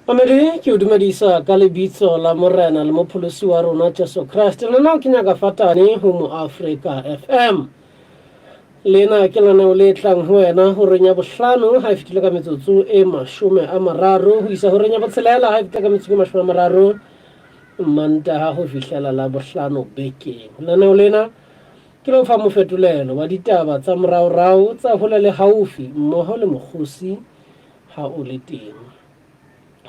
Mamedi, ke o dumedisa ka lebitso la Morena le Mopholosi wa rona Jesu Kreste. Le nna ke nyaka fatane ho mo Afrika FM. Lena ke lenaneo le tlang ho wena horeng ya bohlano ha e fetile ka metsotso e 30 ho isa horeng ya botshelela ha e fetile ka metsotso e 30 Mantaha ho fihlela la bohlano bekeng. Lenaneo lena Ke lo fa mofetolelo wa ditaba tsa moraorao tsa hole le haufi mmoho le mokgosi ha o le teng.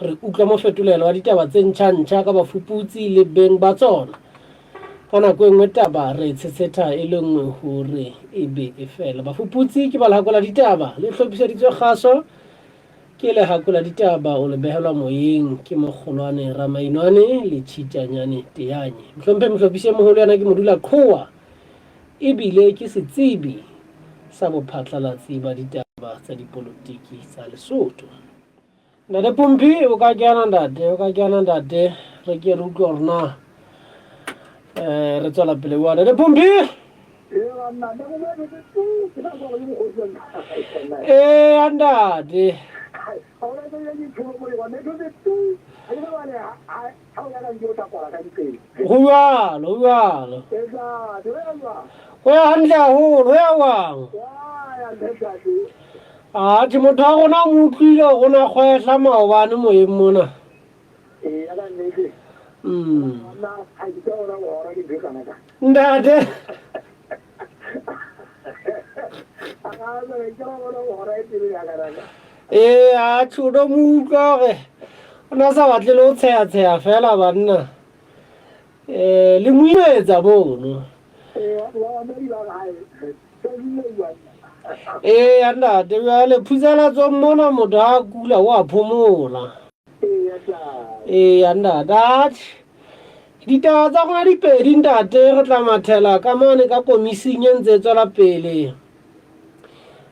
Re utlwa mofetolelo wa ditaba tse ntjha-ntjha ka bafuputsi le beng ba tsona. Ka nako e nngwe taba re e tshetshetha e le nngwe hore e be e fele. Bafuputsi ke ba lehako la ditaba le hlophiseditswe kgaso ke lehako la ditaba o le behelwa moyeng ke Mokgolwane Ramainwane le Tšhitšanyane Teanye. Mohlomphe mohlophisi e moholo yana ke Modula Qhowa ebile ke setsebi sa bophatlalatsi ba ditaba tsa dipolotiki tsa Lesotho. Ntate Pompi o ka kena ntate, o ka kena ntate, re ke re utlwe hore na eh re tswela pele bua. Ntate Pompi! Ee ntate. Ho jwalo, ho jwalo. Ho ya hantle haholo, ho ya jwang? Atjhe motho wa rona o mo utlwile hore o na kgwehla maobane moyeng mona. Eya ka nnete. Nna ha ke tsa ona hora ke ntho e kana ka. Ntate. Ee, atjhe o no mo utlwa hore o ne a sa batle le ho tsheha-tsheha fela banna. Um le mo imetsa mono. Ee, ntate jwale phutsalatsong mona motho ha a kula o a phomola. Eya ntate, atjhe ditaba tsa rona di pedi ntate, re tla mathela ka mane ka komising e ntse e tswela pele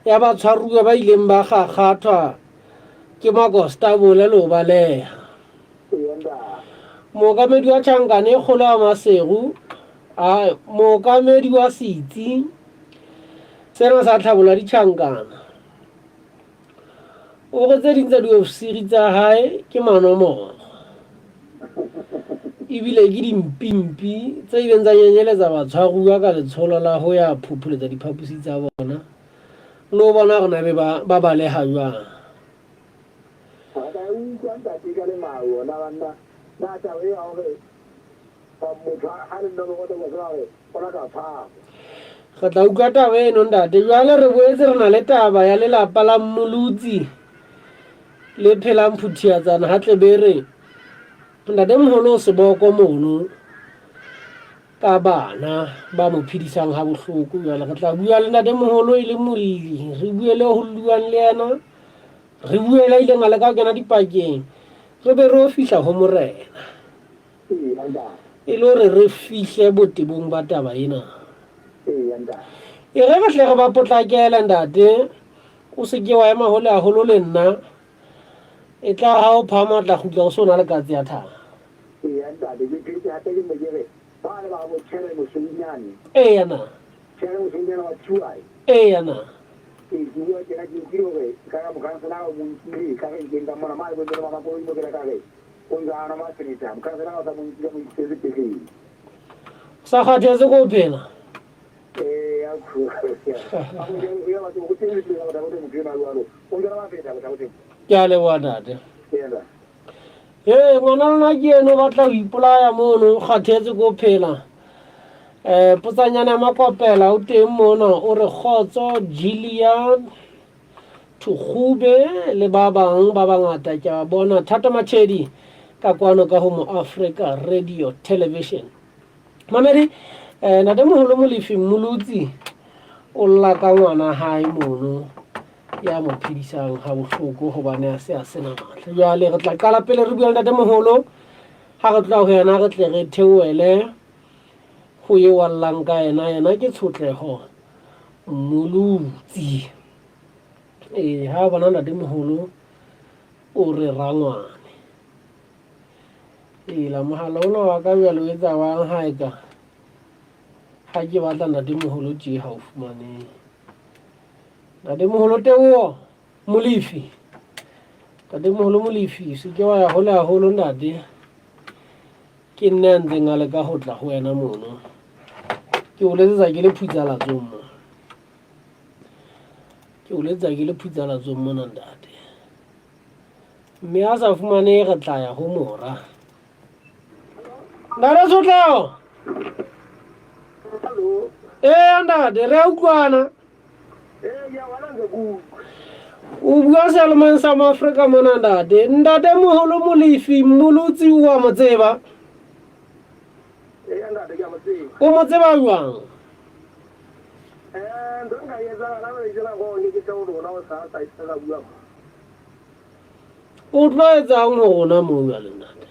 ya batshwaruwa ba ileng ba kgakgathwa ke makostabole le ho baleha. Mookamedi wa tjhankane e kgolo ya Maseru, a mookamedi wa setsi sena sa tlhabollo ya ditjhankana O re tse ding tsa diofisiri tsa hae ke manomoro ebile ke dimpimpi tse ileng tsa nyenyeletsa batshwaruwa ka letsholo la ho ya phopholetsa diphaposi tsa bona le ho bona hore na ebe ba ba baleha jwang. Re ka e utlwa ntate ka lemao ona banna na taba e ya hore motho ha le nomoro tsa tseba hore o la ka tshwarwa. Re tla utlwa taba eno ntate. Jwale re boetse re na le taba ya lelapa la Mmolotsi le phelang Phuthiatsana ha Tlebere. Ntate moholo o seboko mono ka bana ba mo phedisang ha bohloko. Jwale re tla bua le ntate moholo e le molli, re bue le ho lluwang le yena, re bue le a ileng a leka ho kena dipakeng, re be re o fihla ho morena. E le hore re fihle botebong ba taba ena. E re re hle re ba potlakele ntate, o se ke wa ema hole haholo le nna. E tla ha o phama o tla kgutla o se o na le katse ya thaba. Eya ntate, ke phetse hape ke nne ke re ba le ba bo Chere Mosweunyane. Eya na. Chere Mosweunyane wa Thuai. Eya na. Ee, ke bua tjena ke utlwile hore ka ya mokhanselara o mo nkile ka renkeng ka mona mane bo ntse le mama koloi mo kena ka re o ntse a nwa mafeta mokhanselara o sa mo nkile mo isitse sepetlele. O sa kgathetse ko phela. Ee, a Ke a leboha ntate. Ee, ngwana lona ke eno o batla ho ipolaya mono, o kgathetse ko phela. Um potsanyana ya makopela o teng mona o re kgotso Gillian Thukgube le ba bang ba bangata ke a bona Thato Machedi ka kwano ka ho mo Africa Radio Television. Mamedi eh, ntate moholo Molefi Mmolotsi o lla ka ngwana hae mono ya mo phedisang ha bohloko hobane a se a sena matla. Jwale re tla qala pele re bua le ntate moholo ha re tloha ho yena re tle re theohele ho eo a llang ka yena yena ke Tshotleho Mmolotsi. Ee, ha bona ntate moholo o re rangwane. Ela mohala ona wa ka jwale o etsa wang ha eka ha ke batla ntate moholo tje ha o fumanehe. Ntate moholo Teboho. Molefi, ntatemoholo Molefi, se ke wa ya hole haholo ntate. Ke nna ya ntseng a leka ho tla ho wena mono. Ke o letsetsa ke le phutsalatsong mo. Ke o letsetsa ke le phutsalatsong mona ntate. Mme a sa fumane re tla ya ho mora. Ntate Tshotleho. Ee ntate, re a utlwana. O bua sealemoyeng sa Moafrika mona ntate. Ntate moholo Molefi Mmolotsi o a mo tseba? O mo tseba jwang? O tlo etsang ho rona moo jwale ntate?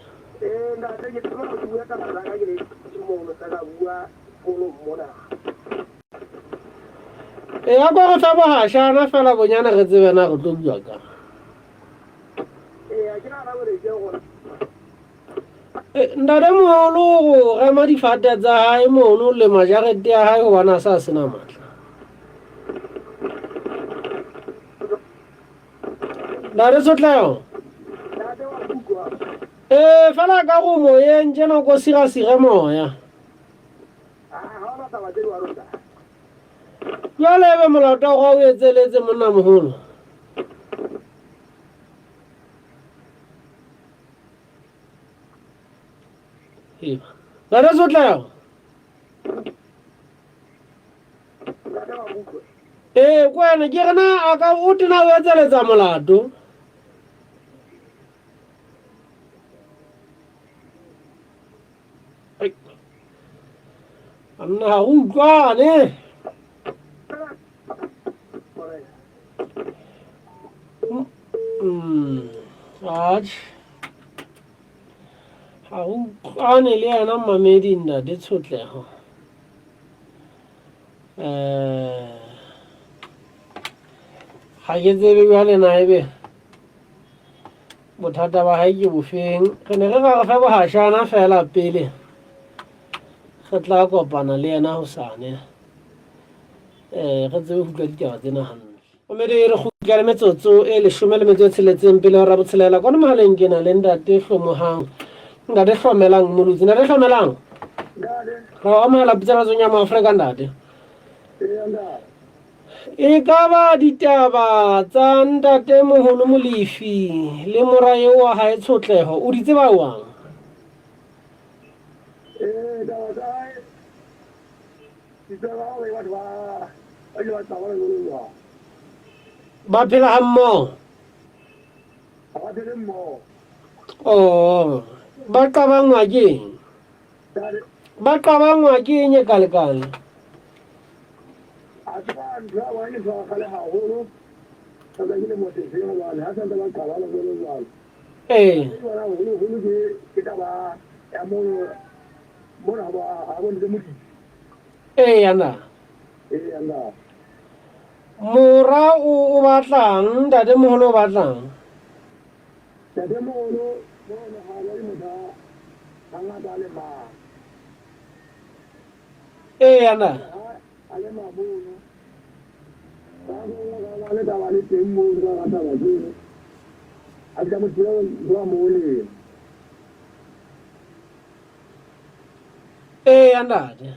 E ya ko re fa bohashana fela bonyane re tsebe na re tlo bua ka. Ntate moholo o rema difate tsa hae mono le majarete ya hae hobane a sa sena matla. Ntate Tshotleho. Ee, fela ka go moyeng tjena ko sira-sire moya. Jwale ebe molato wa gago o etseletse monna-moholo. Ntate Tshotleho. Ee, ko wena ke re na a ka o tena o etseletsa molato. Banna ga go utlwane. Atjhe. Ga go utlwane le yena mmamedi ntate Tshotleho. Um ga ke tsebe bjale na ebe bothata ba hae ke bofeng. Re ne re ra re fe bohashana fela pele re tla kopana le yena hosane. Um re tsebe ho utlwa ditaba tsena hantle. Gomme re kgutla le metsotso e leshome le metso e tsheletseng pele hora botshelela. Kwano mohaleng ke na le ntate Hlomohang, ntate Hlomelang Mmolotsi. Ntate Hlomelang, re o amohela pitsalatsong ya Moafrika ntate. E ka ba ditaba tsa ntate moholo Molefi le mora eo wa hae Tshotleho o di tseba jwang? Ee, taba tsa hae di tseba hore batho ba ba ile ba qabana jwalo jwalo. Ba phela ha mmoho? Ha ba phele mmoho. Oh, ba qabangwa ke eng? Ba qabangwa ke eng e kalekale? A tseba ntho ya bona ke ntho ya kgale haholo. Ka ke le motho hobane ha santse ba qabana jwalo jwalo. Ee. Ke bona holo-holo ke ke taba ya mono mona ha ba ha bo ntate Modise. Ee yana. Ee yana. Mora o o batlang, ntate moholo o batlang? Ntatemoholo mono ha ba le motho hangata a lemang. Eya na. Ha a lema mono. Ba ba le taba le teng mono ka ga taba tseno. A fihla motho eo wa mo lema. Eya ntate.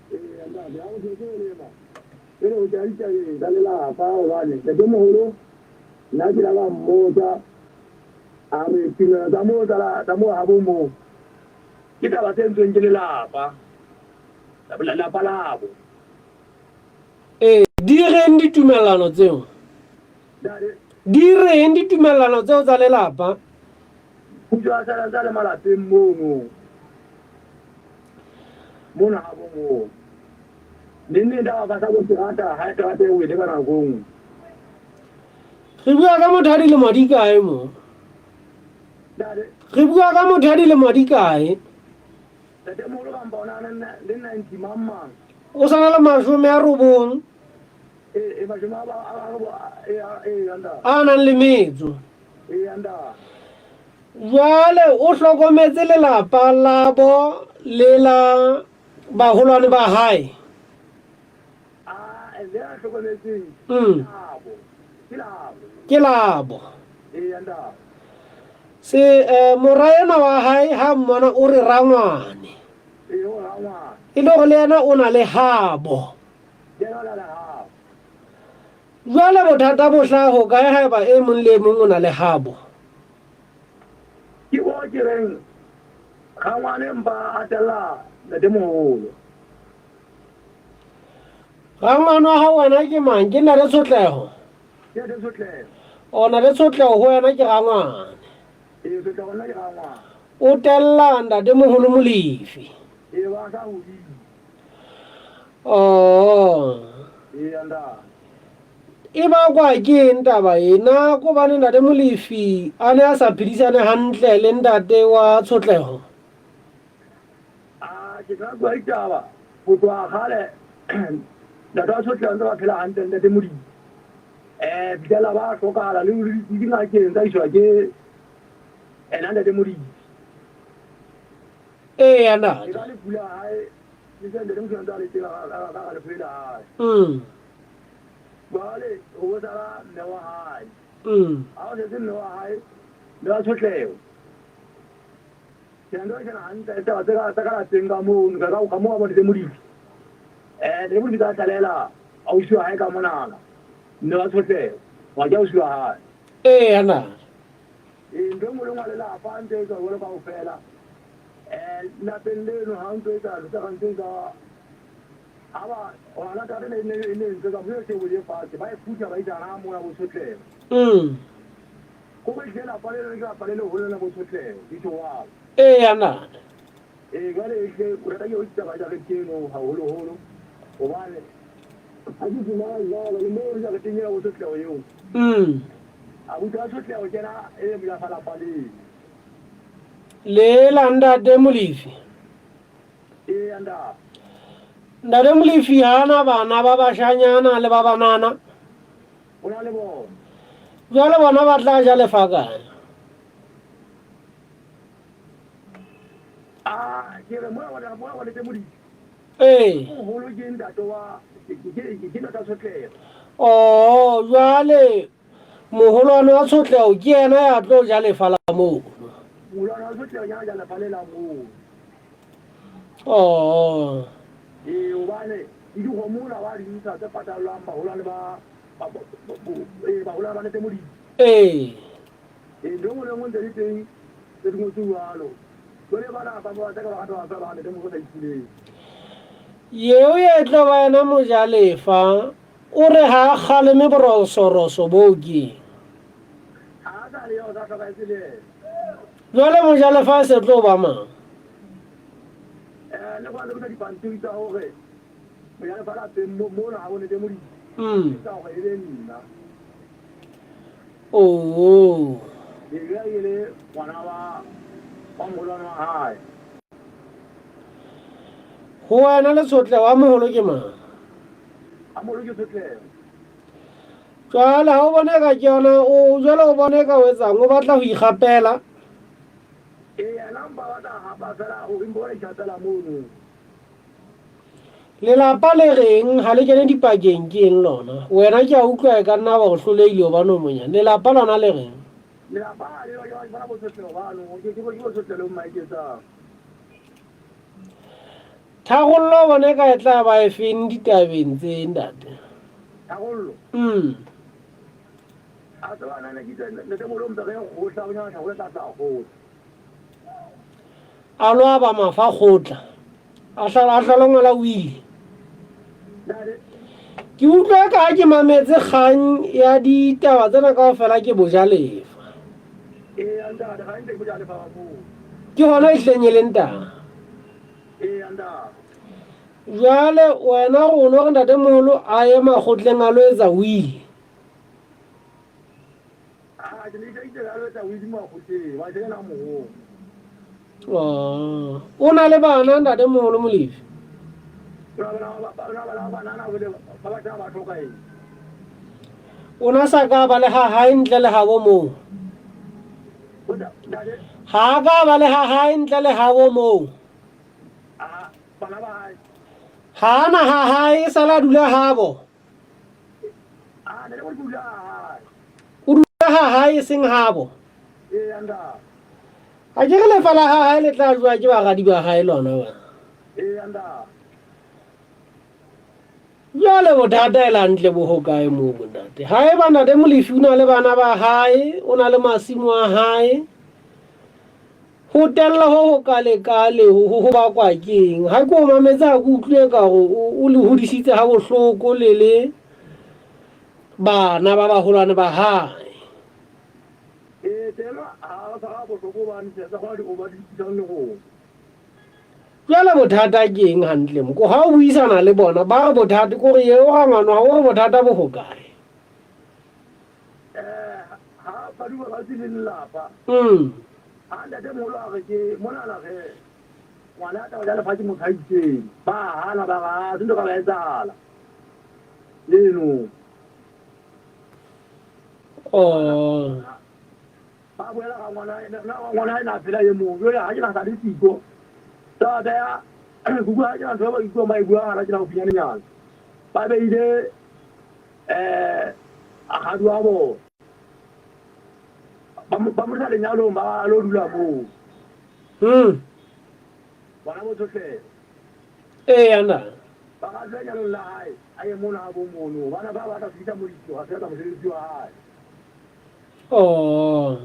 Eya ntate, ha motho o lema. Pele ho kena ditabeng tsa lelapa hobane ntatemoholo nna ke la ka mmotsa a re tumelo tsa moo tsa moo habo moo ke taba tse entsweng ke lelapa lelapa labo. Ee, di reng ditumellano tseo? Di reng ditumellano tseo tsa lelapa? Puso a sala tsa le malapeng mono mona habo moo. Neng neng taba ka sa bo terata ha terata e wele ka nako e nngwe. Re bua ka motho a dilemo di kae mo? Re bua ka motho a dilemo di kae? Ntatemoholo kampa o na le 90 mang mang. O sa na le 90. Ee, mashome a a nang le metso. Ee, ntate. Jwale o hlokometse lelapa labo le la baholwane ba hae. A le a hlokometseng. Labo. Ke labo. Ke labo. Se eh, mora ena wa hae ha mmona o re rangwane. E le gore le yena o na le habo. Jwale bothata bo hlaha ho kae haeba e mong le e mong o na le habo? Ke bo ke reng rangwane mpa a tella ntatemoholo. Rangwane wa hao wena ke mang? Ke Ntate Tshotleho? Ke Ntate Tshotleho. O Ntate Tshotleho ho wena ke rangwane. Ee, Tshotleho nna ke rangwane. O tella ntatemoholo Molefi. Ee, ba sa hodimo. Oh. Ee, ntate. E bakwa ke eng taba e? Na ko bane ntate Molefi a ne a sa phedisane hantle le ntate wa Tshotleho? A ke ka bua ditaba ho tloha kgale ntate wa Tshotleho ntse ba phela hantle ntate Molefi. Eh, fihlela ba hlokahala le dingakeng tsa iswa ke ena ntate Molefi. Eya ntate. E ka lefu la hae le se ntate Molefi ntse a le teng ka lefu la hae. Jwale ho bo sala mme wa hae. Ha o setse mme wa hae, mme wa Tshotleho. Ke ntho e tjena hantle taba tse ka tsa ka lapeng ka mono ka ka mo ba ntate Molefi. Eh, ntate Molefi tsa tlalela ausi wa hae ka monana. Mme wa Tshotleho. Wa ke ausi wa hae. Eya ntate. Ee, ntho e nngwe le nngwe ya lelapa ntse e tswa jwalo kaofela. Eh, lapeng leno ha o ntso etsa ntho tsa ka ntse tsa ha ba ngwana tate ne ne ne ntse ka buyo tshebo le fatshe ba e phutha ba isa na mona bo Tshotleho. Ko re tle lapa le le lapa le leholo la bo Tshotleho di tsoa. Eya ntate. Ee, jwale ehle bothata ke ho taba jareteng eno haholoholo hobane ha ke fumana jwalo le moo jareteng ena bo Tshotleho eo. Abuti wa Tshotleho ke yena e mojafa lapa leo. Le la ntate Molefi. Eya ntate. Ntate Molefi ha ana bana ba bashanyana le ba banana. O na le bona. Jwale bona ba tla ja lefa kae? Ah, ke re moya wa moya wa ntate Molefi. Ee. Moholo ke ntate wa ke ke ntate wa Tshotleho. Oh, jwale moholwane wa Tshotleho ke yena ya tlo ja lefa la moo. Moholwane wa Tshotleho ke yena ja lefa le la moo. Oh. Ee, hobane le dikgomo la ba di ntsha tse patallwang baholwane ba ee baholwane ba ntate Molefi. Ee. Ee, ntho e nngwe le nngwe ntse le teng tse di ngotswe jwalo. Jwale bana ba ba tsa ka ba rata ba fa ba ntate Molefi sa ipuleng. Yeo e tlo ba yena mojalefa o re ha a kgaleme borosoroso boo ke eng? Ha a sa le yo, o sa hlokahetse le yena. Jwale mojalefa e se tlo ba mang? Eh, le gona le dipampiri tsa hore mojalefa lapeng mona ha bone Molefi. Tsa hore e be nna. Oh. E be e le ngwana wa wa moholwane wa hae. Ho wena le Tshotleho a moholo ke mang? A moholo ke Tshotleho. Jwale ha o bone ka ke yona o jwale o bone ka o etsang o batla ho ikgapela. Ee, yena mpa batla hapa fela o re mpa ikgapela mono. Lelapa le reng ha le kene dipakeng ke eng lona? Wena ke a utlwa e ka nna ba o hlolehile hobane o monyane. Lelapa lona le reng? Lelapa le ke bona botshotlelo bano ke ke botshotlelo mmaiketsang. Tharollo bone ka e tla ba e feng ditabeng tse ntate? Tharollo? A tseba nna ne ke itse ntate moholo mpe re ye kgotla o nyana tlhakole tla tla kgotla. A lo aba mafa kgotla. A hla a hlola ngwala wili. Ke utlwa ka ha ke mametse kgang ya ditaba tsena kaofela ke bojalefa. Ee ntate, ga ntse ke bojalefa ba moo. Ke hona e hlileng e leng taba. Ee ntate. Jwale wena o no re ntatemoholo a ye makgotleng a lo etsa wili. Oh. O na le bana ntatemoholo Molefi? O na sa ka ba le ha hae ntle le habo moo? Ha a ka ba le ha hae ntle le habo moo? Ha a na ha hae e sala a dula habo. O ha hae e seng habo? Eya ntate. Ha ke re lefa la ha hae le tla jowa ke baradi ba hae lona ba. Eya ntate. Jwale bothata e lantle bo hokae moo monate? Haeba ntate Molefi o na le bana ba hae, o na le masimo a hae, ho tella ho ho kale-kale ho bakwa keng? Ha ke o mametse ha ke utlwe ka hore o le hodisitse ha bohloko le le bana ba baholwane ba hae. Ee, tela ha ba tshwara bohloko hobane tsa kgona di o ba di isang le rona. Jwale bothata ke eng hantle mo? Ko ha o buisana le bona ba re bothata ko re eo rangwana o re bothata bo hokae? Eh, ha ba dula ba le lelapa. Ha ntate moholo a re ke monana re ngwana a tla ja lefatshe motho a itseng. Ba hana ba re ha se ntho ka ba etsahala. Leno. Oh. Ba boela ga ngwana na ngwana ena phela e mong jole ha ke na sa le siko sa beha kuku ha ke na ntho ba ikutlwa ba e bua hana ke na ho finyanenyana ba beile eh akgadi wa bona ba mo tla lenyalong ba lo dula moo bona botsohle Ee, ana. Ba ka dula lenyalong la hae a ye mona ha bo mono bana ba batla fihla molitso ga se ka mosebetsi wa hae. Oh.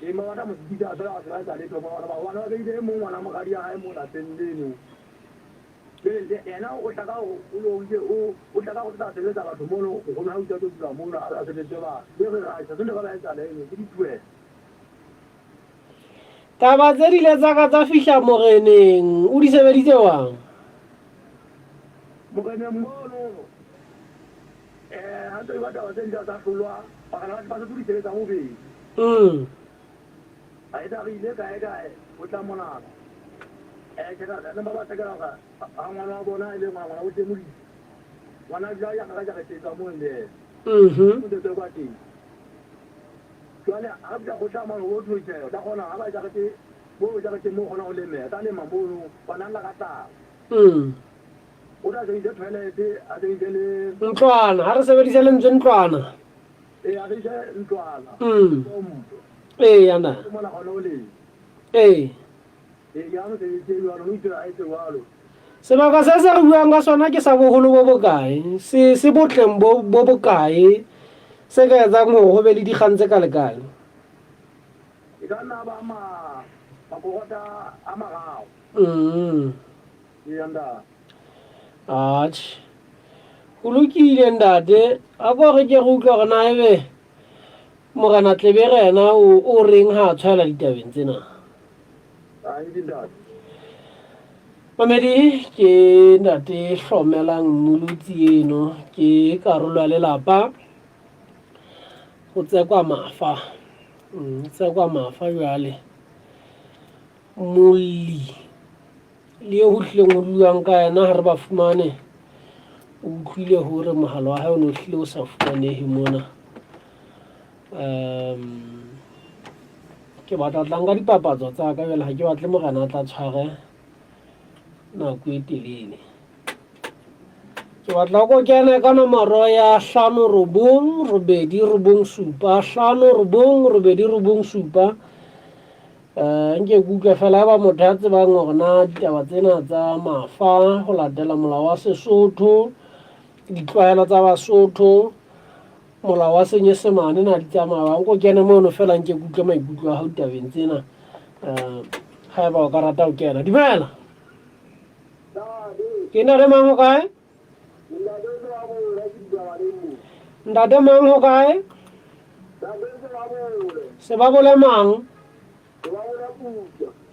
Ee, ma batla mo sitisa fela a se ba etsa letho ma bana ba bana ba beile e mong ngwana moradi ya hae mo lapeng leno. Jwale yena o tla ka o lo ntse o o tla ka go tla sebetsa batho mono o kgona ha utla tlo dula mono a sebetse ba. Be re ra se ntho ka ba etsa le ke dituelo. Taba tse di ile tsa ka tsa fihla moreneng o di sebeditse jwang? Moreneng mono eh ha ntse ba taba tse di tsa hlolwa ba kana ba se di sebetsa bobedi. A e re ile kae kae o tla monana. Eh ke ka ne ba ba tseka ga ha ngwana wa bona e le ngwana o teng modimo. Ngwana ja ya ga ja re tsetsa mo le. O ntse kwa teng. Jwale ha ke go tla mane ho thwe tjhe, tla kgona ha ba jarete mo jarete mo kgona ho lema, tla lema mono, bana la ka tlala. O tla sebedise toilet, a sebedise le Ntlwana, ha re sebedise lentswe ntlwana. Ee, a sebedise ntlwana. Pompo. Ee, ana. Ke mona kgona ho lema. Ee. Ee, ke ha mosebetsi e jwalo, o itse a etse jwalo. Sebaka se se re buang ka sona ke sa boholo bo bokae? Se se botleng bo bo bokae se ka etsang hore ho be le dikgang tse ka lekane? E ka nna ba ma makorota a mararo. Ee, ntate. Atjhe. Ho lokile ntate. A ko re ke re utlwe hore na ebe Morena Tlebere yena o o reng ha a tshwaela ditabeng tsena. Mamedi ke ntate Hlomelang Mmolotsi eno ke karolo ya lelapa go tsekwa mafa tsekwa mafa jwale molli le eo ho hlileng ho buang ka yena ha re ba fumane o utlwile hore mohala wa hae o ne o hlile o sa fumanehe mona. Um ke batla tlang ka dipapatso tsa ka jwale ha ke batle morena a tla tshware nako e telele. Ke batla ko kene ka nomoro ya hlano robong robedi robong supa hlano robong robedi robong supa. Um nke ke utlwe fela ba motho ya tsebang hore na ditaba tsena tsa mafa ho latela molao wa Sesotho, ditlwaelo tsa Basotho, molao wa Senyesemane na di tsamaya jwang. Ko kene mono fela nke ke utlwe maikutlo a hao ditabeng tsena. Um haeba o ka rata ho kena. Dumela. Ke ntate mang ho kae? Ntate mang ho kae? Sebabole mang?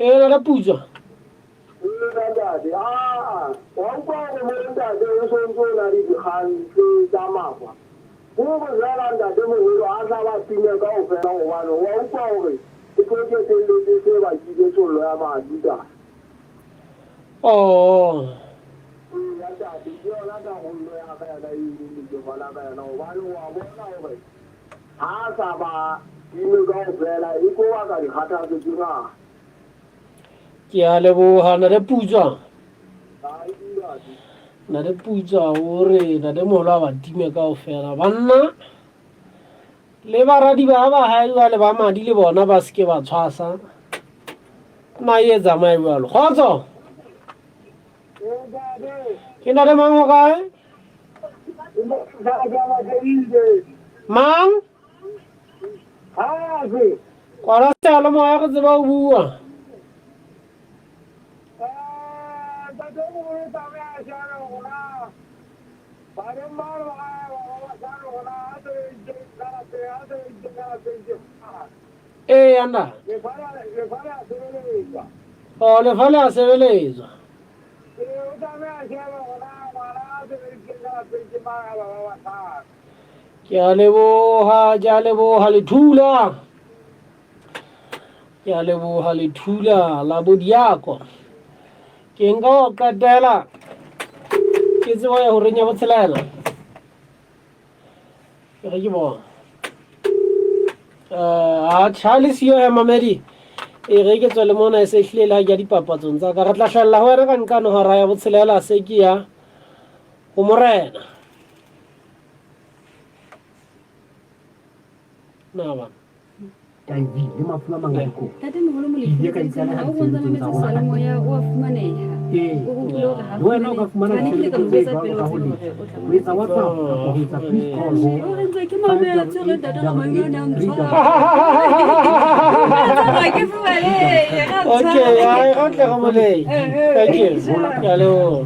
Ee, ntate Putswa. Ntate, aa, wa utlwa hore mo ntate o sontse o na le dikgang tse tsa mafa. Ko bolela ntate moholo a tla ba time kaofela hobane wa utlwa hore e tlo qetelletse se bakile tshollo ya madi ntate. Oh. Ee, ntate, ke yona karolo ya ka yona eno ne ke fana ka yona hobane wa bona hore ha a sa ba time kaofela e tlo baka dikgathatso tse ngata. Ke a leboha ntate Putswa. Ntate Putswa o re ntate moholo a ba time kaofela. Banna. Le baradi ba ba hae jwale ba madi le bona ba se ke ba tshwasa. Na e tsamaye jwalo. Kgotso. Ke na le mang ho kae? Mang? Kwala seyalemoya re tseba ho bua. Ee, anda. Oh, lefa le a sebeletswa. Ke a leboha, ke a leboha Lethula. Ke a leboha Lethula la Bodiako. Ke nka ho qetela ke tsebo ya horeng ya botshelela. Ke re ke bona. A tjha le siyo ya mamedi. E re ke tswe le mona e se hlile le ha ke ya dipapatsong tsa ka. Re tla hlahella ho wena ka nqane hora ya botshelela se ke ya ho morena. Na bana. HIV le mafu a mang a dikobo. Ntatemoholo Ke Molefi ile ka o tsebisa itlaleha hore ha o ntsa ditshebeletsong tsa mametse rona seyalemoya hantle. o a fumaneha. Ee, O hopole hore ha le wena o ka fumana Tshwane ke ile ka mo ditshebeletso tse jwetsa jwalo pele ka o ho tsebe letsa, hore o tla ho etsa WhatsApp kapa ho etsa please call ho O re ntse ke mametse re ntate Ramanyane a ntshwara. Ha ke fumanehe, ra Okay, ntshwara. ai re tle re molei. Thank you. Ke a leboha.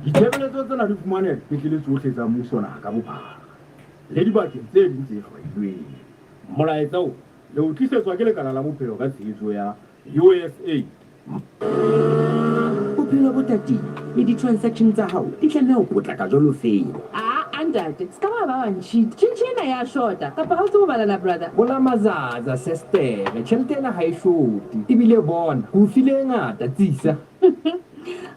Ditshebeletso tsena di fumaneha dipetlele tsohle tsa mmuso naha ka bophara le dibakeng tse ding tse hlwailweng. Molaetsa o le o tlisetswa ke Lekala la Bophelo ka tshehetso ya USAID. Bophelo bo tatile, le di-transaction tsa hao di tlameha ho potlaka jwalo feela. Aa ntate, ska ba ba wa ncheat. Tjhentjhe ena ya shota, kapa ha o tsebe ho bala na brother? Hola mazaza sestere, tjhelete ena ha e shote. Ebile bona, ke o file e ngata, tsisa.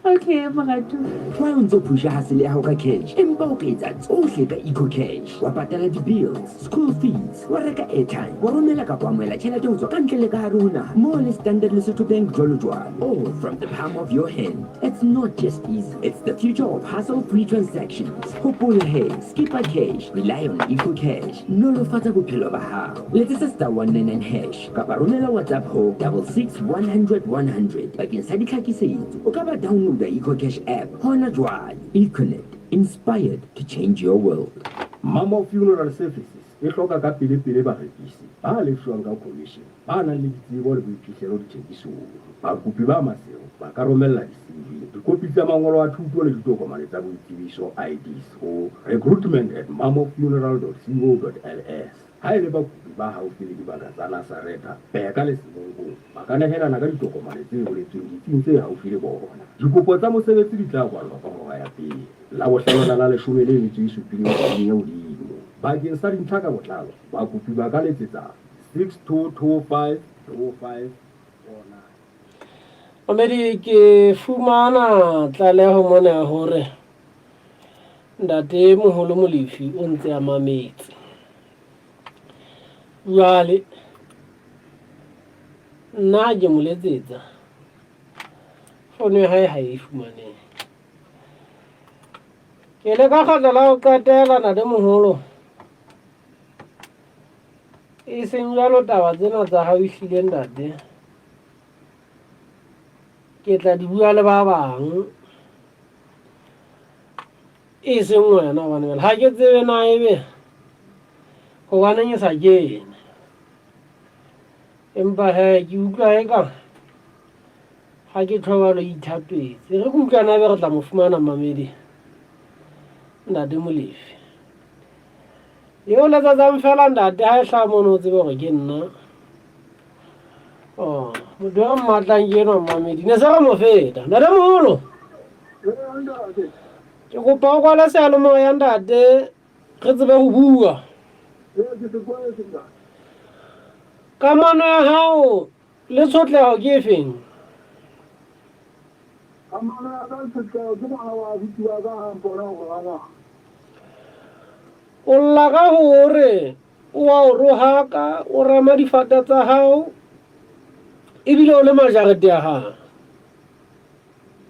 Okay moratuwa. Why o ntso phusha hasele ya hao ka cash empa o ka etsa tsohle ka EcoCash? Wa patala di-bills, school fees, wa reka airtime, wa romela kapa amohela tjhelete ho tswa ka ntle le ka hare ho naha moo le Standard Lesotho Bank jwalo jwalo. All from the palm of your hand. It's not just easy, it's the future of hassle-free transactions. Hopola he, skipa cash, rely on EcoCash. Nolofatsa bophelo ba hao. Letsetsa star 199 hash kapa romela WhatsApp ho 66 100 100 bakeng sa ditlhakisetso. O ka ba downloada EcoCash app hona jwale. Econet, inspired to change your world. Mamo Funeral Services e hloka ka pelepele barekisi ba lefshwang ka commission ba nang le ditsebo le boiphihlelo dithekisong. Bakopi ba maseo ba ka romella di-CV, dikopi tsa mangolo a thuto le ditokomane tsa boitsebiso, IDs, ho recruitment at mamofuneral.co.ls. Ha e le bakopi ba haufi le dibaka tsa Nasaretha, Beka le Semonkong, ba ka nehelana ka ditokomane tse boletsweng ditsing tse haufi le bona. Dikopo tsa mosebetsi di tla kwallwa ka hora ya pele, Labohlano la la leshome le metso e supileng kgweding e hodimo. Bakeng sa dintlha ka botlalo, bakopi ba ka letsetsa 6225 2549. Mamedi, ke fumana tlaleho mona ya hore ntate moholo Molefi o ntse a mametse. Jwale nna ha ke mo letsetsa fono ya hae ha e fumanehe. Ke le ka kgetlo la ho qetela ntate moholo. E seng jwalo taba tsena tsa hao ehlile ntate. Ke tla di bua le ba bang. E seng wena hobane jwale ha ke tsebe na ebe hobaneng e sa kene. Empa he ke utlwa eka ha ke tlhobalo ithapetse. Re ke utlwa na ebe re tla mo fumana mamedi ntate Molefi. Eo letsatsang fela ntate ha e hlaha mono o tsebe hore ke nna. Oh, motho e re mmatlang ke enwa mmamedi. Ne se re mo feta. Ntate moholo. Ke kopa o kwale seyalemoya ntate re tsebe ho bua. Kamano ya hao le tshotleho ke efeng? Kamano ya ka le tshotleho ke ngwana wa abuti wa ka ha mpona hore ga ngwana. O lla ka hore o a o rohaka, o rema difata tsa hao ebile o lema jarete ya hao.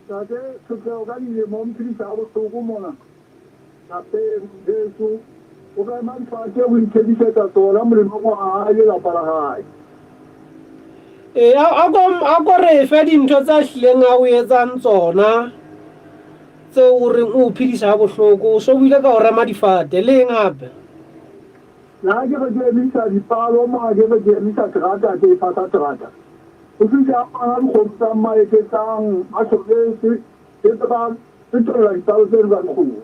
Ntate Tshotleho ka dilemo o mphedisa ha bohloko mona lapeng heso. O rema difate ho ithekisetsa tsona molemong wa hae le lapa la hae. Ee, a ko re fe dintho tsa hlileng a o etsang tsona tseo o reng o phedisa ha bohloko. O so buile ka ho rema difate, le eng hape? Nna ke re ke emisa dipalo ma ke re ke emisa terata ke e fasa terata. O fihle a pana dikgomo tsa mmaeketsang a hlobetse ke tse ba fetolela dipalo tseno ka dikgomo.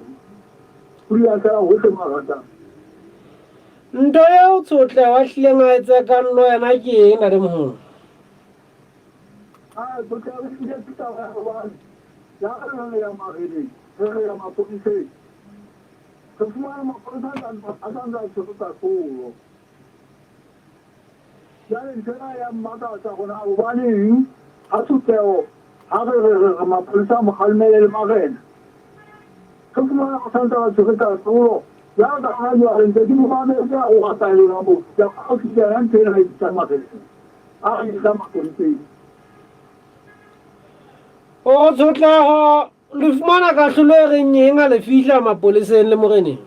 O di lahlela hohle mo a ratang. Ntho eo Tshotleho a hlileng a e tsekang le wena ke eng, ntatemoholo? A Tshotleho e hlile ke taba ya hobane ya re re ya mareneng, re re ya mapoleseng. Re fumana mapolesa a sa ntse a tshwere kahlolo. Jwale ntho ena ya mmakatsa hore na hobaneng ha Tshotleho ha re re re re mapolesa a mo kgalemele le marena. Re fumana ba sa ntse ba tshwere kahlolo. Jwalo ka ha jwale ntse ke mo mametse a o rata yona mo ya o fihlela ntho ena e isa mareneng. A re isa mapoleseng. O Tshotleho le fumana kahlolo e reng eng ha le fihla mapoleseng le moreneng?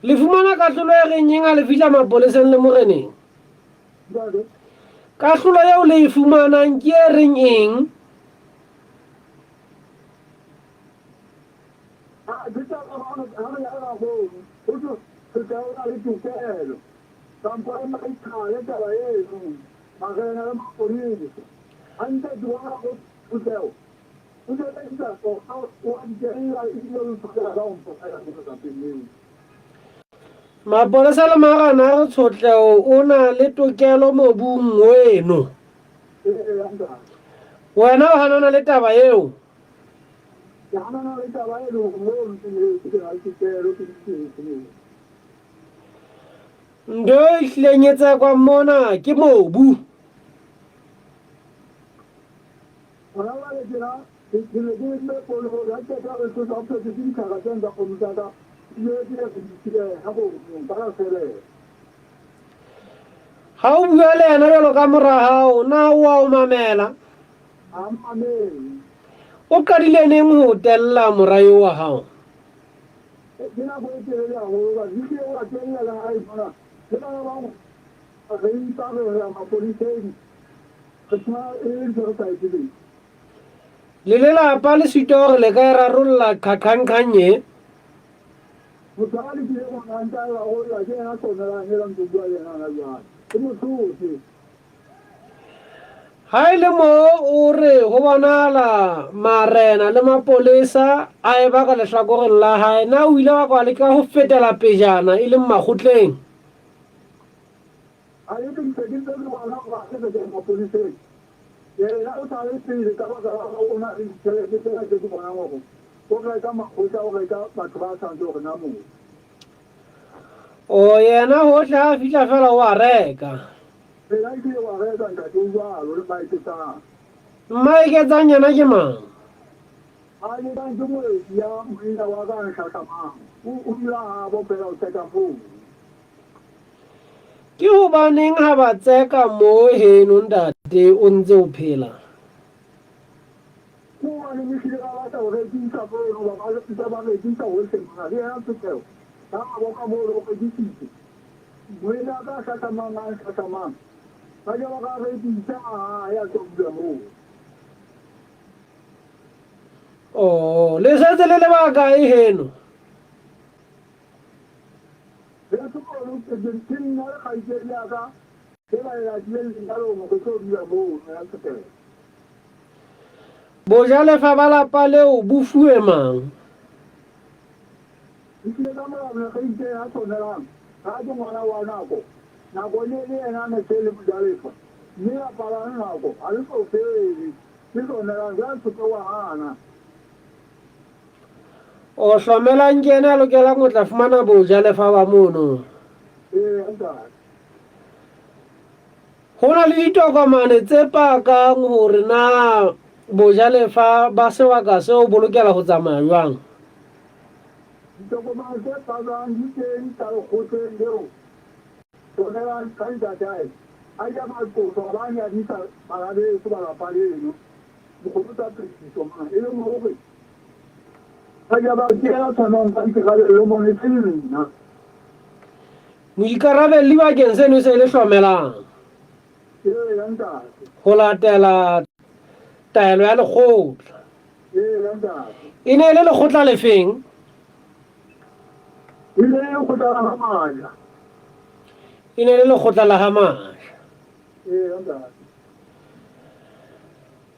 Le fumana kahlolo e reng eng ha le fihla mapoleseng le moreneng? Kahlolo eo le e fumanang ke e reng eng? Mapolesa le marana a re Tshotleho o na le tokelo mobung weno. Wena o hanana le taba eo? Ntho e hlileng e tsekwang mona ke mobu. Hona jwale tjena ke ne ke lemme poone hore ha ke qeta ho e tlosa ho phethwe ke ditlhaka tseno tsa kgomo tsa ka, ebile ke ya ke di thibeha kgomong ka la felela. Ha o bua le yena jwalo ka mora hao, na o a o mamela? Ha a mamele. O qadile neng ho o tella mora eo wa hao? Ke nako e telele haholo hobane ehlile o a tella le hae mona. Le bana ba re mpa re ya mapoleseng. Re fumana e le ntho re sa e tsebeng. Le lelapa le sitwa hore le ka e rarolla qhaqhanqhang e. Motho a lekileng ho na ntse a e rarolla ke yena Hlomelang ela ntse bua le yena hona jwale. Ke mohlotse. Ha e le moo o re ho bonahala marena le mapolesa a e ba ka lehlakoreng la hae, na o ile wa ka wa leka ho fetela pejana e leng makgotleng? A e ke ntse ke ntse ke bona hore ha ke se ke ya mapoleseng. Yena o sa le pele ka baka la hore o na le ditjhelete tsena tse ke bonang hore o reka makgotla, o reka batho ba sa ntse hore na moo. O yena hohle ha a fihla fela o a reka. Yena ebile wa reka ntate o jwalo le Mmaeketsang. Mmaeketsang yena ke mang? Mmaeketsang ke ngwetsi ya moena wa ka a nhlahlamang. O dula habo fela o tseka moo. Ke hobaneng ha ba tseka mo heno ntate o ntse o phela? Ke hobaneng ehlile ba batla ho rekisa mono ba ba ntse ba rekisa hohle mona le yena Tshotleho ba boka mono o rekisitse. Moena ka hlahlamang a hlahlamang ba ke ba ka rekisa ha ya tlo dula moo. Oh, le setse le le bakae heno? Jesu o re, Ke nna le kgaitsedi ya ka e ba e latileng lenyalong re tlo dula moo ya Tshepelo. Bojalefa ba lapa leo bo fuwe mang? Ke tlile ka molao mekgeng ya tshwanelang, ka ha ke ngwana wa nako. Nako e ne e le yena ne se le mojalefa, mme lapa la nako ha le so fele. Ke tshwanelang, jwale Tshepe wa hana. O hlomelang ke ena a lokelang ho tla fumana bojalefa ba mono. Ee, ntate. Ho na le ditokomane tse pakang hore na bojalefa ba sebaka seo bo lokela ho tsamaya jwang. Ditokomane tse pakang di teng tsa lekgotleng leo hlomelang ka ntatae a ja maqoso a ba nyadisa bana beso ba lapa leno dikgomo tsa phetiso mona e leng hore Ba ja ba ke ya tshwanang ka ikarabello mona e seng nna. Moikarabelli bakeng seno e se e le Hlomelang. Eya ntate. Ho latela taelo ya lekgotla. Eya ntate. E ne e le lekgotla lefeng? E ne e le lekgotla la ha Maja. E ne e le lekgotla la ha Maja. Eya ntate.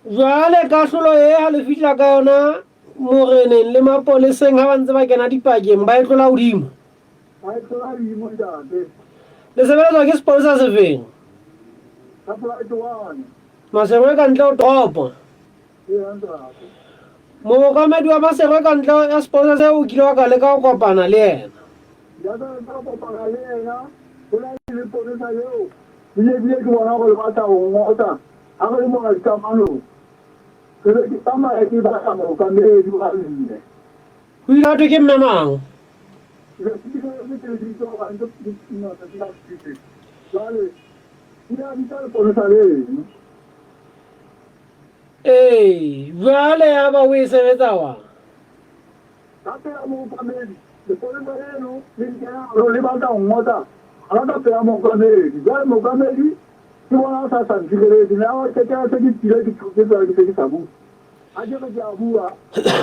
Jwale kahlolo e ha le fihla ka yona moreneng le mapoleseng ha ba ntse ba kena dipakeng ba e tlola hodimo. Ba e tlola hodimo ntate. Le sebeletswa ke sepolesa sefeng? Sa Flight One. Maseru e ka ntle ho toropo. Ee ntate. Mookamedi wa Maseru e ka ntle ya sepolesa seo o kile wa ka leka ho kopana le yena? Ya ka leka ho kopana le yena, ho na le lepolesa leo le ne bile ke bona hore le batla ho nngotla ha re le mona dikamanong. Ke be ke tsamaya ke batla mookamedi wa mme. Ho ile ha thwe ke mme mang? Ke be ke lebetse ke lebitso hobane ke matsatsi a fetileng. Jwale o ile a bitsa lepolesa leno. Ee, jwale yaba o e sebetsa jwang? Ka pela mookamedi, lepolesa leno le nkena hare le batla ho nngotla hona ka pela mookamedi. Jwale mookamedi ke bona a sa sa ntshireletse. Ne a qetela se ke tswile ke thotse feela ke se ke sa bua. Ha ke re ke a bua,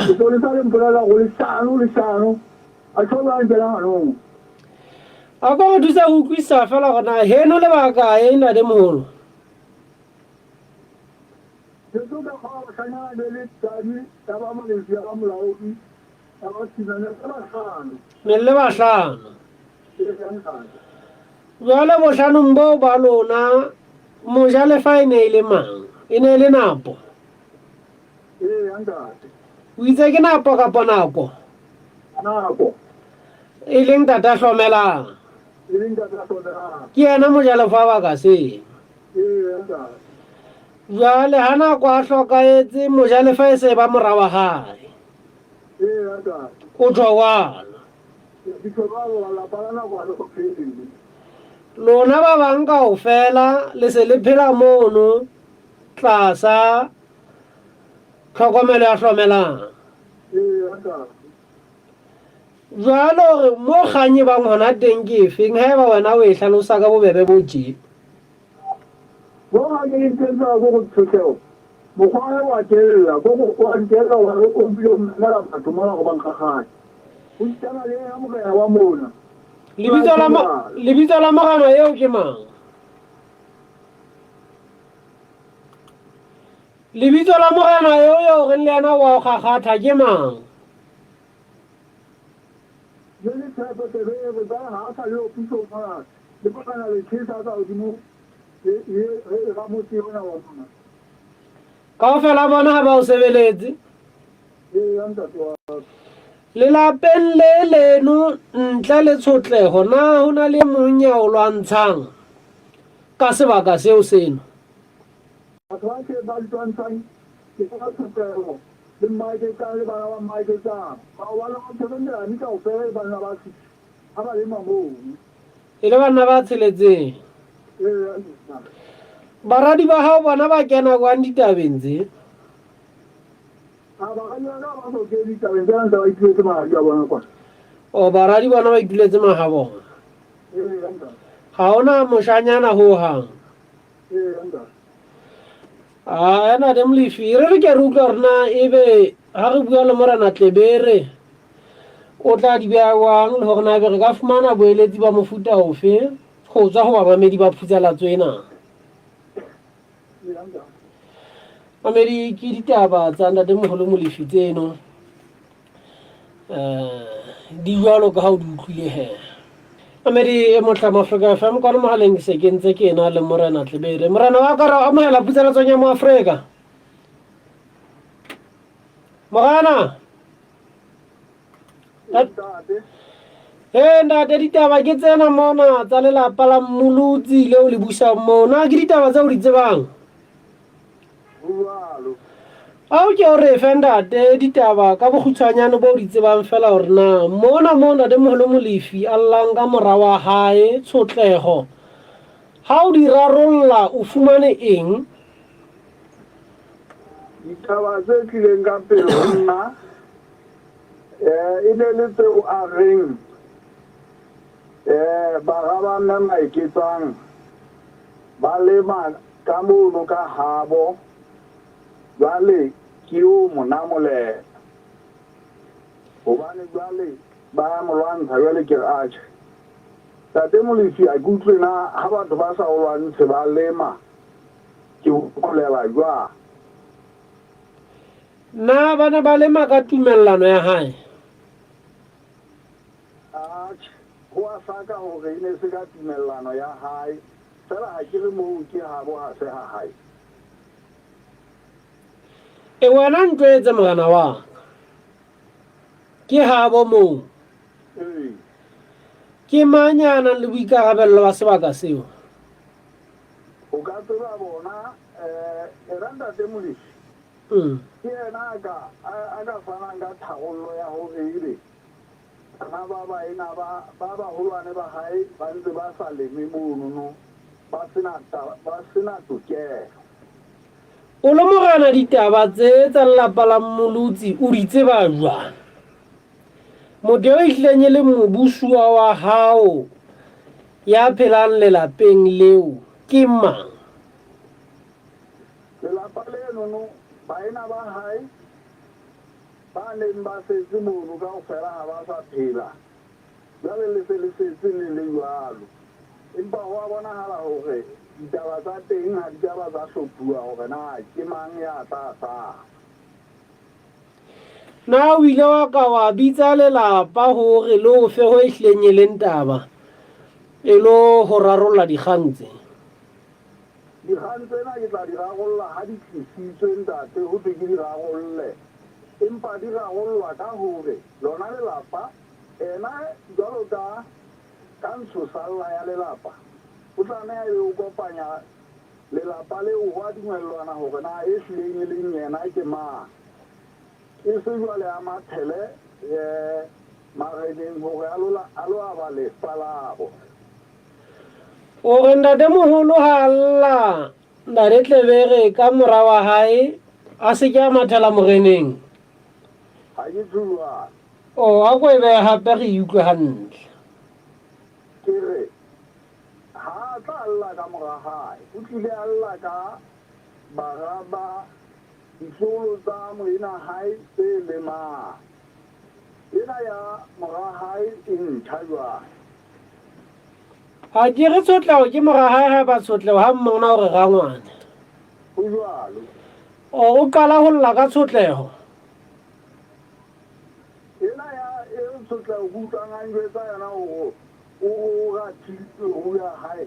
lepolesa le mpolella hore leshano, leshano. A tjho jwang kena hanong. A ko re thusa ho utlwisisa feela hore na heno le ba kae ntatemoholo? Jesu ka kgwa bashanyana be le tadi ya ba Molefi ya ba molaodi ya ba Simone le bahlano. Ne le bahlano. Ee, ntate. Jwale bohlanong boo ba lona mojalefa e ne e le mang? E ne e le Napo? Ee, ntate. O itse ke Napo kapa Nako? Nako. E leng tata Hlomelang. E leng tata Hlomelang. Ke yena mojalefa wa ka seng. Ee, ntate. Jwale ha Nako a hlokahetse, mojalefa e se e ba mora wa hae. Ee, ntate. O tjho jwalo. Ke tjho jwalo, lelapa la Nako ha le so phele. Lona ba bang kaofela le se le phela mono tlasa tlhokomelo ya Hlomelang. Ee, ntate. Jwale hore mo kgang e bang hona teng ke efeng haeba wena o e hlalosa ka bobebe bo tje? Mo ga ke nteng ko go tshotleho, mokgwa wa wa tella, ko go wa ntella wa re o bile o mmela batho mona go bankgagane. O itana le yena morena wa mona. Lebitso la lebitso la morena eo ke mang? Lebitso la morena eo eo reng le yena wa o kgakgatha ke mang? Le le tshepo tsebe ba ha sa le pusong mona. Le kopana le tjhesa ka hodimo le le ga motse ona wa mona. Kaofela bona ha ba o sebeletse. Ee, ya ntate wa ka. Lelapeng le leno ntle le tshotleho na ho na le mong ya o lwantshang ka sebaka seo seno? Batho ba ke ba ntwantshang ke ka tshotleho le mmaeketsang le bana ba mmaeketsang. Bao ba lwantsha ke melane kaofela le banna ba six ha ba lema mono. E le banna ba tsheletseng. Baradi ba hao bona ba kena kwang ditabeng tse? A baradi ba ka ba so kene ditabeng tsena ntse ba ituletse mahadi a bona kwana. O baradi bona ba ituletse mahabona. Ga ona moshanyana ho hang. A ena de Molefi re re ke re utlwa gore na ebe ha re bua le Morena Tlebere o tla di beha jwang le gore na ebe re ka fumana boeletsi ba mofuta ofe go tswa go bamamedi ba phutsalatso ena. Mamedi ke ditaba tsa ntatemoholo Molefi tseno. Di jwalo ka ha o di utlwile he. Mamedi e motle mo Afrika FM kwano mogaleng ke se ke ntse ke ena le Morena Tlebere. Morena wa ka ra amohela putselatsong ya mo Afrika. Morena. He ntate ditaba ke tsena mona tsa lelapa la Mmolotsi leo le busang moo. Na ke ditaba tse o di tsebang? A o ke o re fe ntate ditaba ka bokgutshwanyane bo o di tsebang fela hore na mona moo ntatemoholo Molefi a llang ka mora wa hae tshotleho ha o di rarolla o fumane eng? Ditaba tse tlileng ka pele ho nna. E ne le tseo a reng bara ba mme Maeketsang ba lema ka mono ka habo, jwale ke yo mo namolela. Hobane jwale ba mo lwantsha, jwale ke re atjhe. Ntate Molefi a ke utlwe na ha batho ba sa o lwantshe ba lema ke o namolela jwang? Na ba ne ba lema ka tumellano ya hae? Atjhe, ho a hlaka hore e ne se ka tumellano ya hae. Feela ha ke re moo ke habo ha se ha hae. E wena ntwetse morena wa ka. Ke habo moo. Ee. Ke mang ya nang le boikarabello ba sebaka seo? O ka tseba bona, eh, era ntate Molefi. Ke yena a ka, a, a ka fanang ka tharollo ya hore ebe bana ba baena ba, ba baholwane ba hae ba ntse ba sa leme monono, ba se na ta, ba se na tokelo. O le morena ditaba tse tsa lelapa la Mmolotsi o di tseba jwang? Motho eo ehlileng e leng mobusuwa wa hao ya phelang lelapeng leo ke mang? Lelapa lenono, baena ba hae ba neng ba setse mono kaofela ha ba sa phela, jwale le se le setse le le jwalo. Empa ho a bonahala hore ditaba tsa teng ha di ka ba tsa hlophuwa hore na ke mang ya tla sala. Na o ile wa ka wa bitsa lelapa hore le o fe ho ehlileng e leng taba e lo ho rarolla dikgang tse? Dikgang tsena ke tla di rarolla ha di tlisitswe, Ntate, ho thwe ke di rarolle. Empa di rarollwa ka hore lona lelapa, ena jwalo ka, ka ntshosalla ya lelapa, o tlameha ebe o kopanya lelapa leo ho a dumellwana hore na e hlileng e leng yena ke mang. E se jwale a mathele mareneng hore a lo, a lo aba lefa labo. O re ntatemoholo ha a lla Ntate Tlebere ka mora wa hae a se ke a mathela moreneng. Ha ke tjho jwalo. O a ko e behe hape re e utlwe hantle. Ke re ha a tla lla ka mora hae, o tlile a lla ka bara ba ditloholo tsa moena hae tse lemang. Ena ya mora hae e ntjha jwale. Ha ke re tshotleho ke mora hae haeba tshotleho ha mmona hore rangwane. Ho jwalo. O o qala ho lla ka tshotleho. Ena ya e tshotleho ke utlwang a njwetsa yona hore o o rathile pelo ya hae.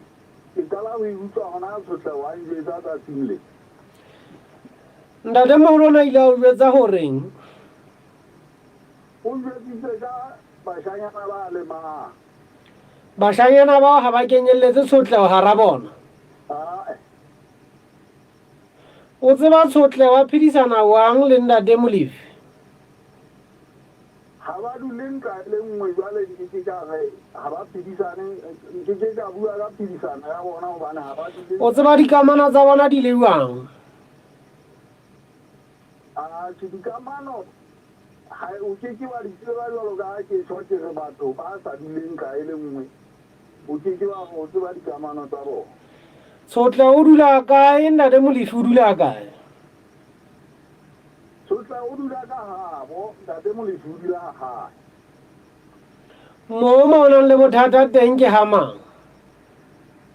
Ke qala ho e utlwa hona tshotleho a njwetsa tsatsing le. Ntatemoholo o ne a ile a o jwetsa horeng? O njwetsitse ka bashanyana ba lemang. Bashanyana bao ha ba kenyelletse tshotleho hara bona. Ae. O tseba tshotleho a phedisana wang le ntate Molefi? Ha ba dule ntla e le nngwe jwale nke ke ka re ha ba phedisane, nke ke ka bua ka phedisano ya bona hobane ha ba dule. O tseba dikamano tsa bona di le jwang? Atjhe, dikamano ha o ke ke wa di tseba jwalo ka ha ke tjho ke re batho ba sa duleng nqa e le nngwe, o ke ke wa re o tseba dikamano tsa bona. Tshotle o dula kae? Ntate Molefi o dula kae? Tshotle o dula ka habo, Ntate Molefi o dula ha hae. Moo mo o nang le bothata teng ke ha mang?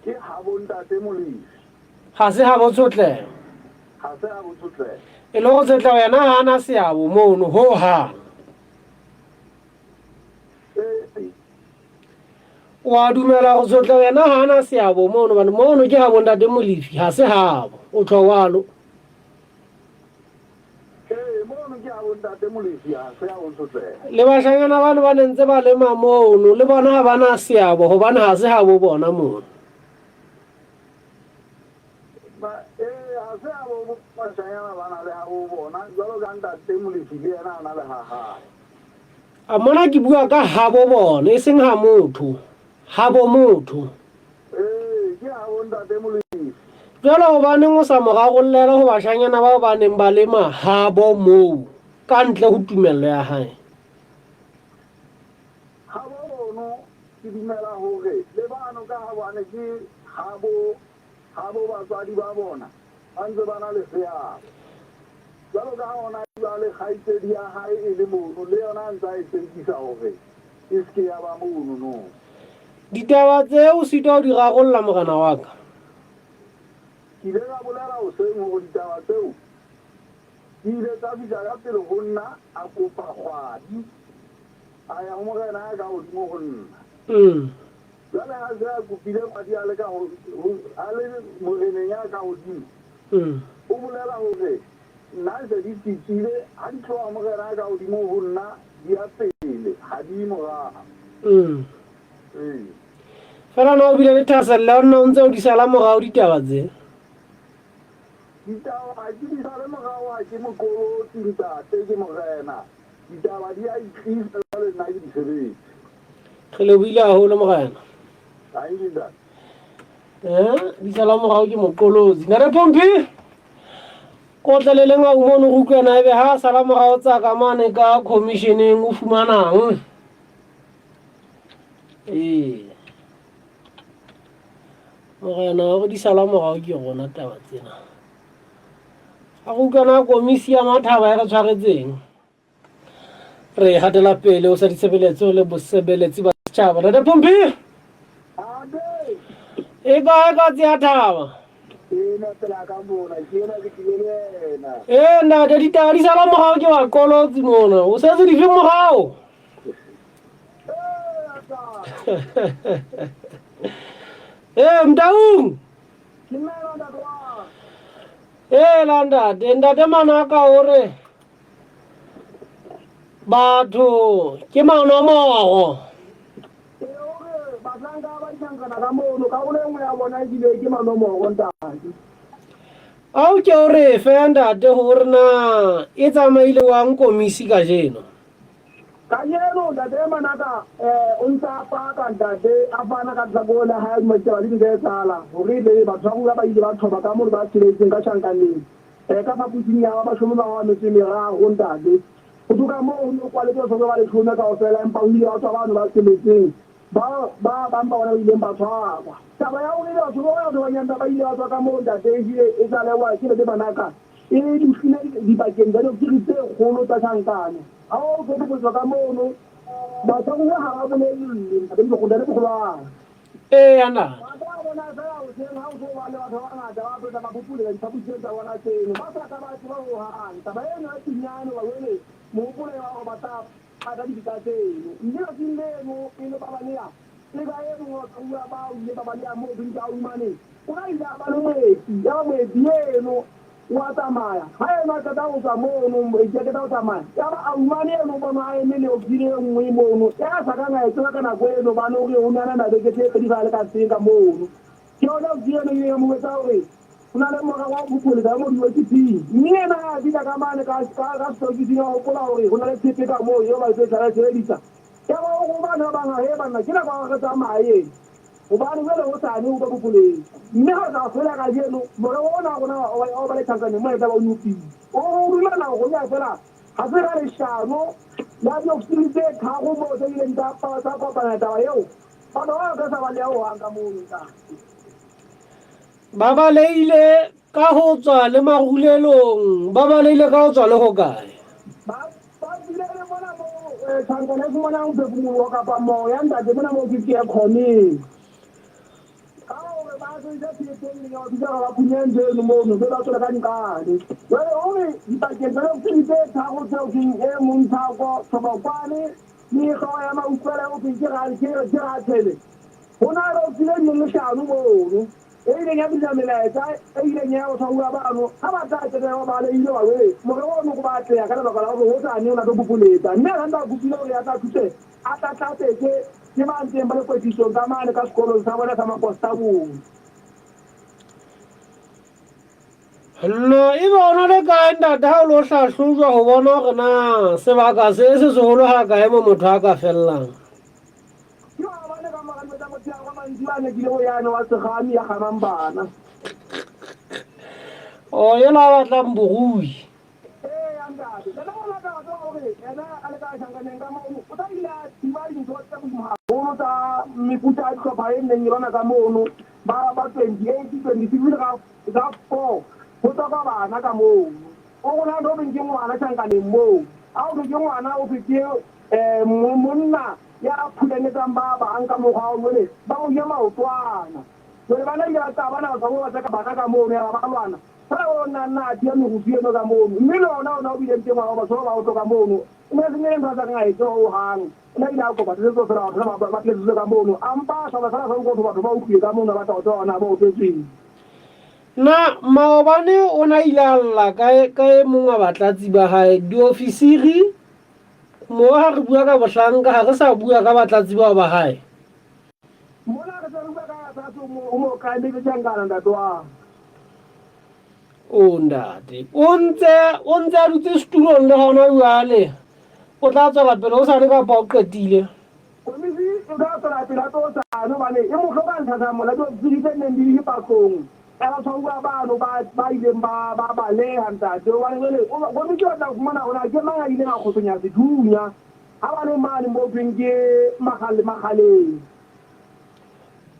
Ke habo Ntate Molefi. Ga se habo Tshotleho. Ga se habo Tshotleho. E le gore Tshotleho yena ga a na seabo mono ho hang. Ee. O a dumela gore Tshotleho yena ga a na seabo mono bane mono ke habo Ntate Molefi ga se habo. O tlo walo. Ee, mono ke habo Ntate Molefi ga se habo Tshotleho. Le bashanyana bano ba ne ntse ba lema mono le bona ga ba na seabo gobane ga se habo bona mono. Ba, ee, ha se habo bashanyana ba na le habo bona, jwalo ka Ntate Molefi le yena a na le ha hae. A mona ke bua ka habo bona, e seng ha motho. Habo motho. Ee, ke habo Ntate Molefi. Jwale hobaneng o sa mo rarollela ho bashanyana bao ba neng ba lema habo moo ka ntle ho tumello ya hae? mono ke dumela hore le bano ka hobane ke habo habo batswadi ba bona ba ntse ba na le seabo. Jwalo ka ha hona jwale kgaitsedi ya hae e le mono le yona a ntse a e tsekisa hore e se ke ya ba mono no. Ditaba tse o sitwa ho di rarolla morena wa ka. Ke ile ka bolela hoseng hore ditaba tseo di ile tsa fihla ka pele ho nna, a kopa kgwadi, a ya ho morena ya ka hodimo ho nna. Jwale ha se a kopile kgwadi a le ka ho, ho, a le moreneng ya ka hodimo, o bolela hore nna se di tsitsile, ha di tloha ho morena ya ka hodimo ho nna, di ya pele, ha di ye morao. Ee. Fela na o bile le thahasello ya ho nna o ntse o di sala morao ditaba tse? Ditaba ha ke di sale morao, ha ke moqolotsi ntate, ke morena. Ditaba di a itlisa jwale nna ke di sebetse. Re lebohile haholo morena. Thank you ntate. Eh, di sala morao ke moqolotsi. Ntate Pompi, ko tle le lengau mono re utlwe na ebe ha a sala morao tsa ka mane ka commissioneng o fumanang. Ee. Morena o re di sala morao ke rona taba tsena. A re utlwana komisi ya mathaba e re tshwaretseng. Re hatela pele o sa ditshebeletso le bosebeletsi ba setjhaba. Ntate Pompi! E kae katse ya thaba? Ee ntate, ditaba di sala morao ke baqolotsi mona. O setse dife morao? Ee Mtaung. Ee la ntate, ntate Manaka o re batho ke manomoro. A o ke o re fe ntate gore na e tsamaile wang komisi kajeno? Kajeno Ntate Manaka o ntse a paka ntate a fana ka tlhako la hae hodima ditaba di ntse etsahala hore ebe batshwaruwa ba ile ba thoba ka mono ba tsheletseng ka tjhankaneng ka phaposing ya ba 33 ntate. Ho tloha moo ho ne ho kwaletswe batshwaruwa ba leshome kaofela empa ho ile ha tswa bano ba tsheletseng ba ba bang ba bona ba ileng ba tshwarwa. Taba ya hore ebe batshwaruwa bana batho ba nyanta ba ile ba tswa ka moo ntate ehlile e tlalewa ke Ntate Manaka e duhlile dipakeng tsa diofisiri tse kgolo tsa tjhankana. Ha o fetofotswa ka mono, batshwaruwa ha ba bolellwe, ntate Mogolwane. Eya ntate. Ba tla bona feela hoseng ha ho so ba le batho ba bangata ba tlo tla ba phopholetsa diphaposing tsa bona tseno, ba sa ka ba tseba ho hang taba eno ya Pinyane hoba jwale mohopolo ya hore ba tla pata dibetsa tseno. Mme tsatsing leno pele ba baleha, Eka e mong wa batshwaruwa bao ileng ba baleha moo Binta a humaneng, o na ile a ba le moeti. Yaba moeti eno o a tsamaya. Ha eno a qeta ho tswa mono, moeti a qeta ho tsamaya, yaba a humane eno o bonwa a eme le ofisiri e nngwe mono, ya sa kang a e tseba ka nako eno hobane o re o ne a na le beke tse pedi fa a le ka teng ka mono. Ke yona ofisiri eno e ileng ya mo jwetsa hore ho na le mora wa ho phopholetsa ya mo diofising. Mme yena ha a fihla ka mane ka, ka, ka setokising a hopola hore ho na le tshepe ka moo eo ba tlo e sebedisa. Yaba o re ho bana ba bang, He banna, ke nako ya hore re tsamaye, hobane jwale hosane ho tlo phopholetsa. Mme ha re ka hlola kajeno, morero ona wa rona wa ho ba le tjhankaneng mona e tla ba o nyopile. O re o dumela hore ho ya feela ha se ka leshano la diofisiri tse tharo moo tse ileng tsa tsa kopana taba eo, batho ba ka sa baleha hohang ka mono, ntate. Ba balehile ka ho tswa le marulelong, ba balehile ka ho tswa le hokae? Ba Ba tswile le mona moo tjhankana e fumanang phefumoloho kapa moya, ntate, mona moo ke airconeng. Ka hore ba sebedise thepe e leng ya ho thusa hore ba phunye ntho eno mono, be ba tswele ka nqane. Jwale o re dipakeng tsa diofisiri tse tharo tseo keng e mong Thako, Thobakwane le hlooho ya mautlwela eo thweng ke ke Ratshele, ho na le ofisiri e neng leshano mono. E ileng ya fihla melaetsa e ileng ya batshwaruwa bano ha ba tla qetela ba balehile ba jwale morero ono ko ba atleha ka lebaka la hore hosane o na tlo phopholetsa mme a santse a kopile hore ya tla thuse a tla tlatsetse ke ba ntseng ba le kwetlisong ka mane ka sekolong sa bona sa Makostabong. No, ebe o na le kae ntate ha o lo hlahlojwa ho bona hore na sebaka se se seholo ha kae mo motho a ka fellang? Ke maobane ka mora dijo tsa motshehare wa mantsiboya ne ke ile ho yane wa Sekgami ya kgamang bana. O yela a batlang borui. Eya ntate. Ntate wa ka wa tseba hore yena a le ka tjhankaneng ka mono o tla ile a thiba dintho tse boima haholo. Holo tsa mefuta ya dihlopha e neng e lwana ka mono, ba ba 28, 26 le ka ka 4 ho tswa ka bana ka mono. O rona ntho thweng ke ngwana tjhankaneng moo. Ha o thwe ke ngwana o thwe ke eh, monna ya phulanyetsang ba bang ka mokgwa wa jwale ba mo ja maotwana. Jwale bana ile ba qabana batho ba ba tseka bana ka mono ya ba ba lwana. Fela o nna nna a tia merusu eno ka mono. Mme le ona ona o bileng teng wa batho ba ba otlo ka mono. O ne a se ntho a sa kang a e tseba hohang. O ne a ile a kopa tsetso fela batho ba ba tletswe ka mono. A mpa a sala fela sa utlwa batho ba utlwile ka mono ba tla o tseba ona ba otletsweng. Na maobane o na ile a lla ka ka e mong wa batlatsi ba hae diofisiri mo ha re bua ka bohlanka ha re sa bua ka batlatsi bao ba hae. Mona re se re bua ka batlatsi o mo kae tjhankana ntate wa. O ntate o ntse o ntse a dutse setulong le gona jwale o tla tswela pele o sane kapa o qetile. Komisi e tla tswela pele hape o sane hobane e mo hloka nthathamo la diofisiri tse neng di le patlong ya batshwaruwa bano ba ba ileng ba ba baleha ntate hobane jwale komisi e batla ho fumana hore na ke mang a ileng a kgotsonya sethunya ha ba le mane mo thweng ke Makgale Makgaleng.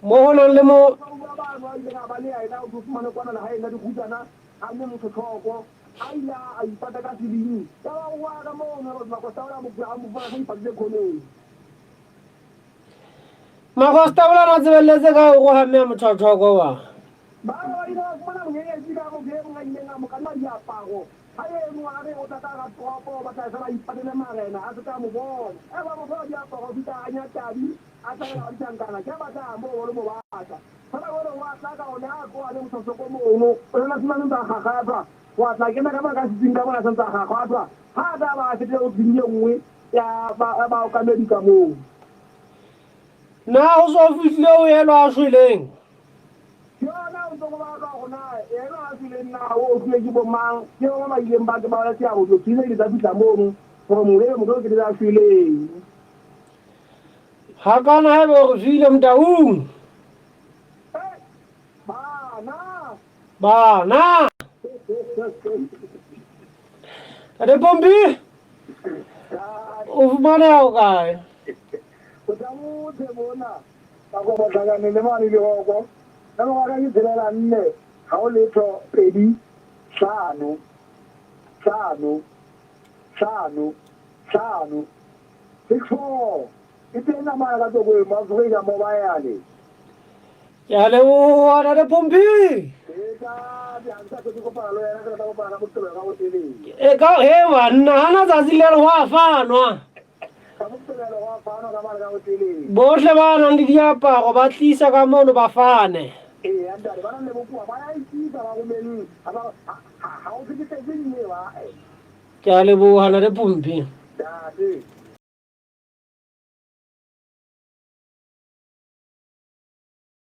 Mo ho nang le mo. Batshwaruwa bano a ileng a baleha ena o tlo fumane kwana lehaeng la dikgutsana a mme Mothotlhoko a ile a ipata ka siling yaba o wa ka mono batho Makostabola a mo a mo fumana a sa ipatile khoneng. Makostabola a tsebelletse ka ho roha mme a Mothotlhoko wa. Ba re ba ile ba fumana monyenyetsi ka motho e mong a ileng a mo kadima diaparo ha eno a re o tla ka hara toropo o batla feela a ipatele marena a se ka mo bona. Eba motho wa diaparo o fihla a nya tabi a hlahela wa ditjhankana ke a batla moo ba lo mo batla. Fela jwale ho a hlaka hore le ha a tloha le Mothotlhoko mono o ne a fumane ntse a kgakgathwa ho a tla kena ka mona ka setsing ka mona a santse a kgakgwathwa ha a tla ba a fetile ofising e nngwe ya baokamedi ka moo. Na ho so fihlile ho elwa a shweleng? Ke yona ho ntse go batlwa hore na ena a shweleng na o otluwe ke bo mang, ke bona ba ileng ba ba le seabo diofisiri tse ile tsa fihla mono hore mongwe ebe motho o ke a shweleng. Hakana haeba o re file Motaung. Bana. Bana. Tate Pompi. O fumaneha o kae? O tla botse mona ka go motlakane le mane dihoko. Ka mo ka ke tshelela nne ga o letho pedi hlano hlano hlano hlano 64 e teng nama ka tsoko mo Afrika mobile. Ke a leboha Ntate Pompi. E ka he banna hana tsatsi le ho a fanwa. Bohle ba nang le diaparo ba tlisa ka mono ba fane. Ke a leboha Ntate Pompi.